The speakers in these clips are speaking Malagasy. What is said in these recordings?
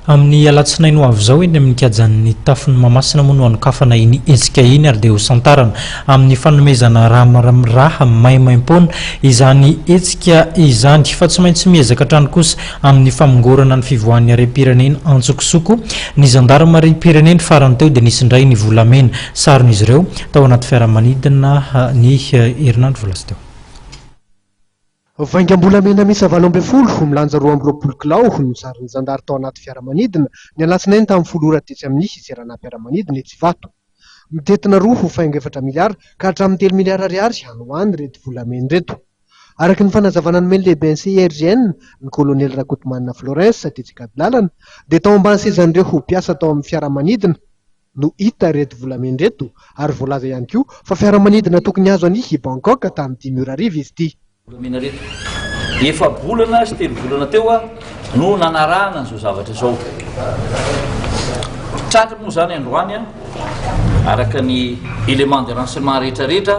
Amin'ny alatsinainy ho avy izao eny amin'ny kiajan'ny tafon'i Mahamasina moa no hanokafana iny hetsika iny ary dia ho santarana amin'ny fanomezana raha maimaimpoana izany hetsika izany fa tsy maintsy miezaka hatrany kosa amin'ny famongorana ny fivoahan'ny harem-pirenena antsokosoko ny zandarimariam-pirenena. Farany teo dia nisy indray ny volamena saron'izy ireo tao anaty fiaramanidina ny herinandro vao lasa teo. Vaingam-bolamena miisa 18, milanja 22 kilao no saron'ny zandary tao anaty fiaramanidina ny alatsinainy tamin'ny 10 ora tetsy amin'ny seranam-piaramanidina etsy Ivato. Mitentina roa ho faingo efatra miliara ka hatramin'ny telo miliara ariary any ho any ireto volamena ireto. Araka ny fanazavana nomen'ny lehiben'ny CIRGN, ny kolonely Rakotomanana Florens tetsy Ankadilalana, dia tao ambany sezan'ireo mpiasa tao amin'ny fiaramanidina no hita ireto volamena ireto ary voalaza ihany koa fa fiaramanidina tokony hihazo an'i Bangkok tamin'ny 5 ora hariva izy ity. Volamena ireto. Efa-bolana sy telo volana teo no nanarahana an'izao zavatra izao. Tratra moa izany androany araka ny éléments de renseignement rehetra rehetra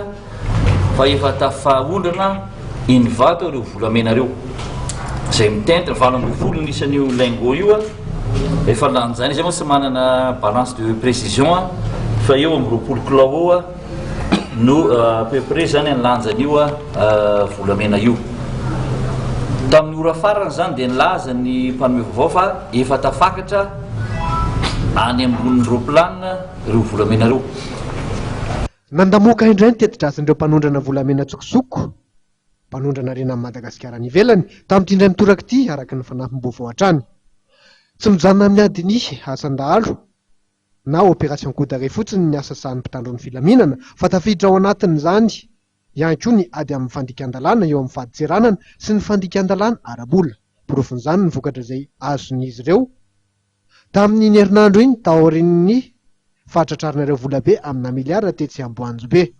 fa efa tafaondrana eny Ivato ireo volamena ireo. Izay mitentina 18 ny isan'io lingot io, efa lanjaina, izay moa tsy manana balance de précision fa eo amin'ny 20 kilao eo no à peu près zany ny lanjan'io volamena io. Tamin'ny ora farany zany dia nilaza ny mpanome vaovao fa efa tafakatra any ambonin'ny roplanina ireo volamena ireo. Nandamoaka indray ny teti-dratsin'ireo mpanondrana volamena an-tsokosoko, mpanondrana harena amin'i Madagasikara any ivelany, tamin'ity indray mitoraka ity, araka ny fanampim-baovao hatrany. Tsy mijanona amin'ny adin'ny asan-dahalo na opération coup d'arrêt fotsiny ny asa sahan'ny mpitandro ny filaminana fa tafiditra ao anatin'izany ihany koa ny ady amin'ny fandikan-dalàna eo amin'ny fadintseranana sy ny fandikan-dalàna ara-bola. Porofon'izany ny vokatra izay azon'izy ireo tamin'iny herinandro iny taorian'ny fahatratrarana ireo volabe amina miliara tetsy Amboanjobe.